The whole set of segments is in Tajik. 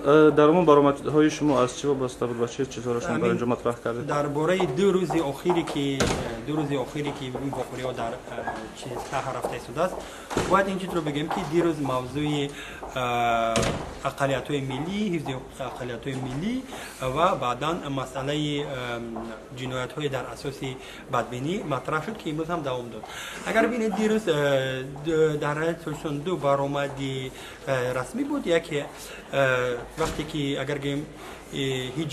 Дар он баромадҳои шумо аз чӣ вобаста буд ва чӣ чизҳоро шумо дар инҷо матраҳ кардед? Дар бораи ду рӯзи охире ки ин вохӯриҳо дар саҳа рафта истодааст, бояд ин чизро бигӯем, ки дирӯз мавзӯи ақаллиятҳои миллӣ, ҳифзи ҳуқуқи ақаллиятҳои миллӣ ва баъдан масъалаи ҷиноятҳои дар асоси бадбинӣ матраҳ шуд, ки имрӯз ҳам давом дод. Агар бинед, дирӯз дар ҳайати Тоҷикистон ду баромади расмӣ буд. Яке вақте ки агар гӯем, ҳеҷ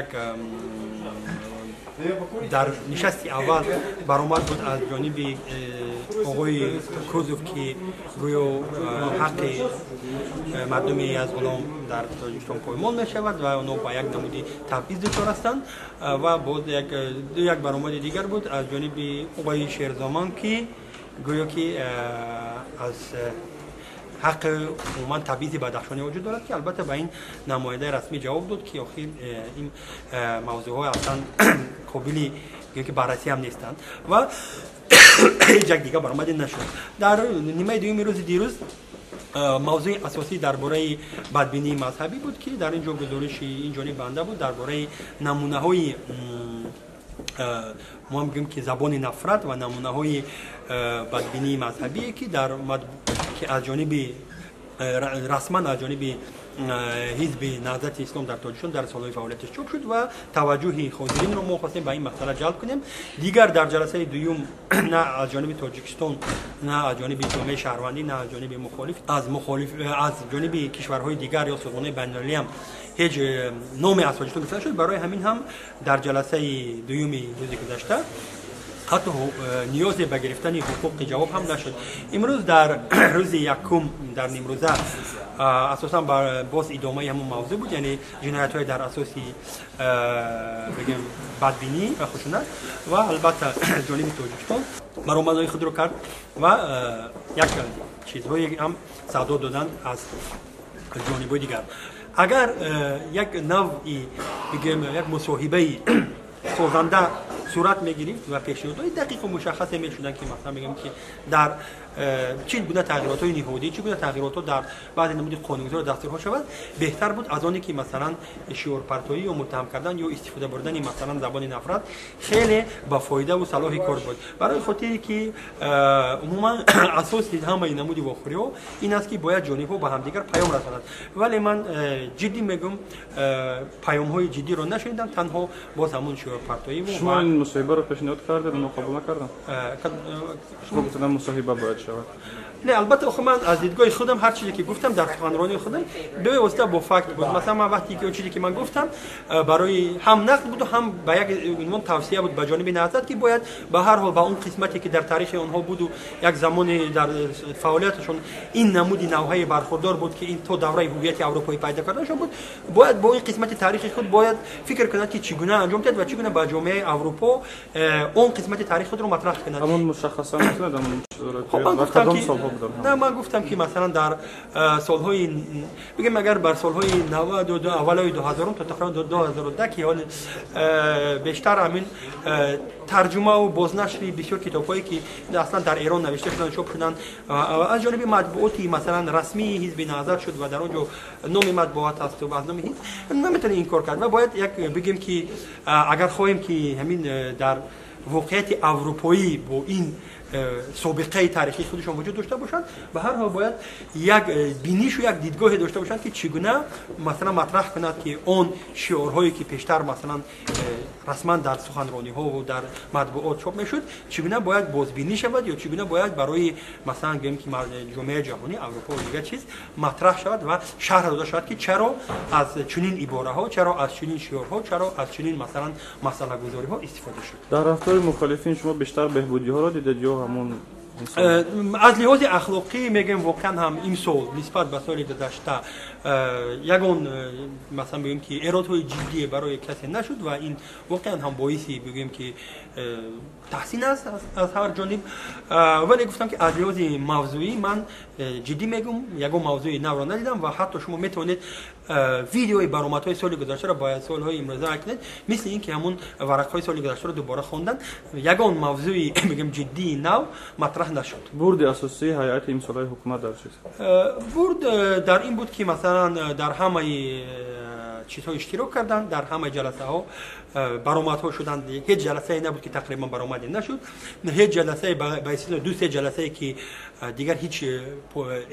як дар нишасти аввал баромад буд аз ҷониби оғои Кузов, ки гӯё ҳаққи мардуми Язғулом дар Тоҷикистон поймол мешавад ва онҳо ба як намуди табъиз дучор ҳастанд. Ва боз як баромади дигар буд аз ҷониби оғои Шерзоман, ки гӯё ки аз ҳаққи умуман табъизи бадахшонӣ вуҷуд дорад, ки албатта ба ин намояндаи расмӣ ҷавоб дод, ки охир ин мавзӯъҳо аслан қобили ки баррасӣ ҳам нестанд ва ҳеҷ як дигар баромаде нашуд. Дар нимаи дуюми рӯзи дирӯз мавзӯи асосӣ дар бораи бадбинии мазҳабӣ буд, ки дар ин ҷо гузориши ин ҷониб банда буд дар бораи намунаҳои, мо мегӯем ки, забони нафрат ва намунаҳои бадбинии мазҳабие, ки дар ки аз ҷониби расман аз ҷониби Ҳизби Наҳзати Ислом дар Тоҷикистон дар солҳои фаъолияташ чоп шуд ва таваҷҷӯҳи ҳозиринро мо хостем ба ин масъала ҷалб кунем. Дигар дар ҷаласаи дуюм на аз ҷониби Тоҷикистон, на аз ҷониби ҷомеаи шаҳрвандӣ, на аз ҷониби мухолиф, аз мухолиф, аз ҷониби кишварҳои дигар ё созмонҳои байналмилалӣ ҳам ҳеҷ номе аз Тоҷикистон гуфта нашуд. Барои ҳамин ҳам дар ҷаласаи дуюми рӯзи гузашта ҳатто ниёзе ба гирифтани ҳуқуқи ҷавоб ҳам нашуд. Имрӯз дар рӯзи якум, дар нимрӯза, асосан боз идомаи ҳамон мавзӯъ буд, яъне ҷиноятҳои дар асоси, бигем, бадбинӣ ва хушунат. Ва албатта ҷониби Тоҷикистон баромадҳои худро кард ва як чизҳое ҳам садо доданд аз ҷонибҳои дигар. Агар як навъи, бигем, як мусоҳибаи созанда сурат мегирифт ва пешниҳодҳои дақиқу мушаххасе мешуданд, ки масалан мегӯем, ки дар чӣ гуна тағйиротҳои ниҳодӣ, чӣ гуна тағйиротҳо дар баъзе намуди қонунгузор, дастурҳо шавад, беҳтар буд аз оне ки масалан шиорпартоӣ ё муттаҳам кардан ё истифода бурдани масалан забони нафрат хеле ба фоидаву салоҳи кор буд. Барои хотире ки умуман асоси ҳамаи намуди вохӯриҳо ин аст, ки бояд ҷонибҳо ба ҳамдигар паём расонанд, вале ман ҷиддӣ мегӯм, паёмҳои ҷиддиро нашунидам, танҳо боз ҳамон шиорпартоӣ. Шумо ин мусоҳибаро пешниҳод кардед, онҳо қабул накарданд? Шумо гуфтед, мусоҳиба бояд шавад. Не, албатта, охи ман аз дидгоҳи худам ҳар чизе ки гуфтам дар суханронии худам бевосита бо факт буд. Масалан, ман вақте ки он чизе ки ман гуфтам, барои ҳам нақд буду, ҳам ба як унвон тавсия буд ба ҷониби Наҳзат, ки бояд ба ҳар ҳол ба он қисмате ки дар таърихи онҳо буду як замоне дар фаъолияташон ин намуди навҳае бархурдор буд, ки ин то давраи ҳуввияти аврупоӣ пайдо карданашон буд, бояд бо ин қисмати таърихи худ бояд фикр кунад, ки чӣ гуна анҷом диҳад ва чӣ гуна ба ҷомеаи Аврупо он қисмати таърихи худро матраҳ кунад. Ҳамон мушаххасан метавонед ҳамон чизро? Хоб, ман гуфтам ки, не, ман гуфтам, ки масалан дар солҳои, бигем, агар бар солҳои 92, аввалҳои 2000-ум то тақрибан 2010, ки ҳол бештар ҳамин тарҷумаву бознашри бисёр китобҳое ки аслан дар Эрон навишта шуданд, чоп шуданд, аз ҷониби матбуоти масалан расмии Ҳизби Наҳзат шуд ва дар он ҷо номи матбуот ҳасту аз номи ҳизб наметавонем инкор кард. Ва бояд як бигем, ки агар хоҳем, ки ҳамин дар воқеияти аврупоӣ бо ин собиқаи таърихии худашон вуҷуд дошта бошанд, ба ҳар ҳол бояд як бинишу як дидгоҳе дошта бошанд, ки чӣ гуна масалан матраҳ кунад, ки он шиорҳое ки пештар масалан расман дар суханрониҳо дар матбуот чоп мешуд, чӣ гуна бояд бозбинӣ шавад ё чӣ гуна бояд барои масалан гӯем, ки ҷомеаи ҷаҳонӣ, Аврупо ва дигар чиз матраҳ шавад ва шарҳ дода шавад, ки чаро аз чунин ибораҳо, чаро аз чунин шиорҳо, чаро аз чунин масалан масъалагузориҳо истифода шуд. Дар рафтори мухолифин шумо бештар беҳбудиҳоро дидед ё ҳамон? Аз лиҳози ахлоқӣ мегӯем, воқеан ҳам имсол нисбат ба соли гузашта ягон масалан бигӯем, ки эродҳои ҷиддие барои касе нашуд ва ин воқеан ҳам боиси, бигӯем, ки таҳсин аст аз ҳар ҷониб. Вале гуфтам, ки аз лиҳози мавзӯӣ ман ҷиддӣ мегӯм, ягон мавзӯи навро надидам. Ва ҳатто шумо метавонед видеои баромадҳои соли гузаштаро ба солҳои имрӯза кунед, мисли ин ки ҳамун варақҳои соли гузаштаро дубора хондан. Ягон мавзӯи, мегӯем, ҷиддии нав матраҳ матраҳ нашуд. Бурди асосии ҳайати имсолаи ҳукумат дар чист? Бурд дар ин буд, ки масалан дар ҳамаи чизҳо иштирок карданд, дар ҳамаи ҷаласаҳо баромадҳо шуданд. Ҳеҷ ҷаласае набуд, ки тақрибан баромаде нашуд. Ҳеҷ ҷаласае, ба истиснои ду се ҷаласае, ки дигар ҳеҷ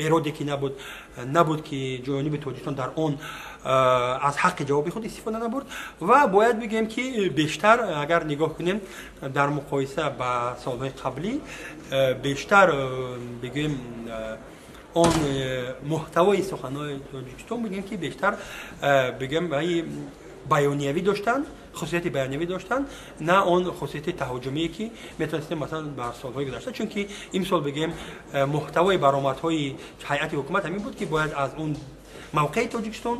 эроде ки набуд, ки ҷониби Тоҷикистон дар он аз ҳаққи ҷавоби худ истифода набурд. Ва бояд бигӯем, ки бештар агар нигоҳ кунем, дар муқоиса ба солҳои қаблӣ, бештар бигӯем он муҳтавои суханҳои Тоҷикистон, бигӯем, ки бештар бигӯем баёниявӣ доштанд, хусусияти баёниявӣ доштанд, на он хусусияти таҳоҷумие, ки метавонистем масалан бар солҳои гузашта. Чунки имсол бигӯем муҳтавои баромадҳои ҳайати ҳукумат ҳамин буд, ки бояд аз он мавқеи Тоҷикистон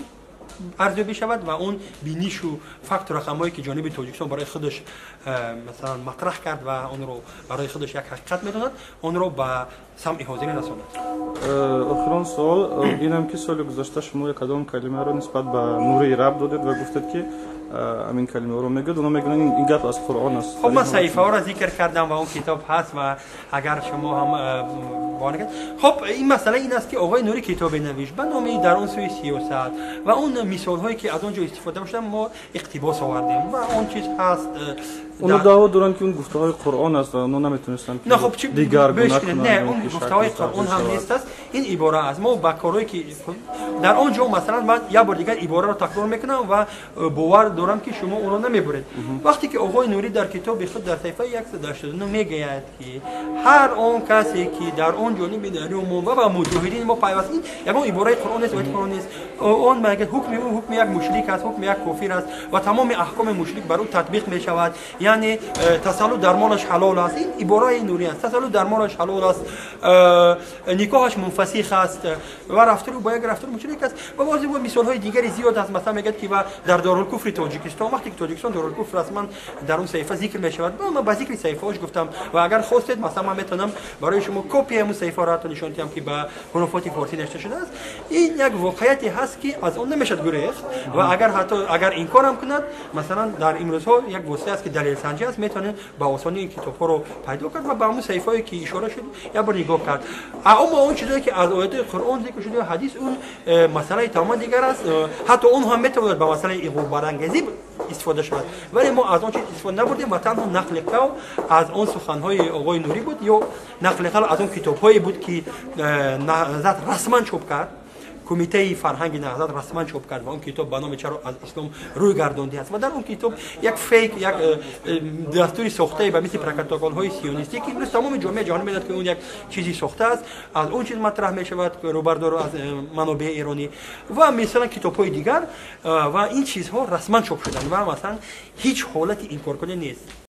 арзёбӣ шавад ва он бинишу факту рақамҳое, ки ҷониби Тоҷикистон барои худаш масалан матраҳ кард ва онро барои худаш як ҳақиқат медонад, онро ба самъи ҳозирин расонад. Охирон суол инам, ки соли гузашта шумо кадом калимаро нисбат ба Нурии раб додед ва гуфтед, ки ҳамин калимаро мегӯяд, оно мегӯянд, ин гап аз Қуръон аст. Хуб, ман саҳифаҳоро зикр кардам ва он китоб ҳаст ва агар шумо ҳам. Хуб, ин масъала ин аст, ки оқои Нурӣ китобе навишт ба номи «Дар он сӯи сиёсат» ва он мисолҳое, ки аз он ҷо истифода шуданд, мо иқтибос овардем ва он чиз ҳаст. Оно даъво доранд, ки он гуфтаҳои Қуръон аст ва оно наметонистанд дигаргуна кунанд. Не, он гуфтаҳои Қуръон ҳам нест аст. Ин ибора аст. Мо ба корҳое, ки дар он ҷо, масалан, ман як бор дигар ибораро такрор мекунам ва бовар дорам, ки шумо онро намебуред. Вақте ки оқои Нурӣ дар китоби худ дар саҳифаи 189 мегӯяд, ки ҳар он касе, ки дар он ҷониби дарё мо ва ба муҷоҳидини мо пайваст, ин ягон ибораи Қуръон нест, ояти Қуръон нест. Он мегӯяд, ҳукми ӯ ҳукми як мушрик аст, ҳукми як кофир аст ва тамоми аҳкоми мушрик бар ӯ татбиқ мешавад, яъне тасаллут дар молаш ҳалол аст. Ин ибораи Нурӣ аст. Тасаллут дар молаш ҳалол аст, никоҳаш мунфасих аст ва рафтори ӯ бо як рафтори мушрик аст. Ва боз мисолҳои дигари зиёд аст. Масалан, мегӯяд, ки ва дар Дорулкуфри Тоҷикистон, вақте ки Тоҷикистон Дорулкуфр расман дар он саҳифа зикр мешавад, ман ба зикри саҳифаҳош гуфтам ва агар хостед, масалан, ман метавонам барои шумо копияи ҳамун саҳифаро ҳатто нишон диҳам, ки ба ҳуруфоти форсӣ навишта шудааст. Ин як воқеияте ҳаст, ки аз он намешавад гурехт ва агар ҳатто агар инкорам кунад, масалан, дар имрӯзҳо як восита аст, ки далелсанҷӣ аст, метавонед ба осонӣ ин китобҳоро пайдо кард ва ба ҳамун саҳифаҳое, ки ишора шуд, як бор нигоҳ кард. Аммо он чизое, ки аз оятҳои Қуръон зикр шуда, ҳадис, он масъалаи тамоман дигар аст. Ҳатто он ҳам метавонад ба масъалаи иғвобарангезӣ истифода шавад, вале мо аз он чиз истифода набурдем ва танҳо нақли қавл аз он суханҳои оқои Нурӣ буд ё нақли қавл аз он китобҳое буд, ки Наҳзат расман чоп кард, Кумитаи фарҳанги Наҳзат расман чоп кард ва он китоб ба номи «Чаро аз ислом рӯй гардондӣ» аст. Ва дар он китоб як фейк, як дастури сохтае ба мисли протоколҳои сионистӣ, ки имрӯз тамоми ҷомеаи ҷаҳонӣ медонад, ки он як чизи сохта аст, аз он чиз матраҳ мешавад, рӯбардору аз манобеи эронӣ ва мисалан китобҳои дигар. Ва ин чизҳо расман чоп шуданд ва масалан ҳеҷ ҳолати инкоркунӣ нест.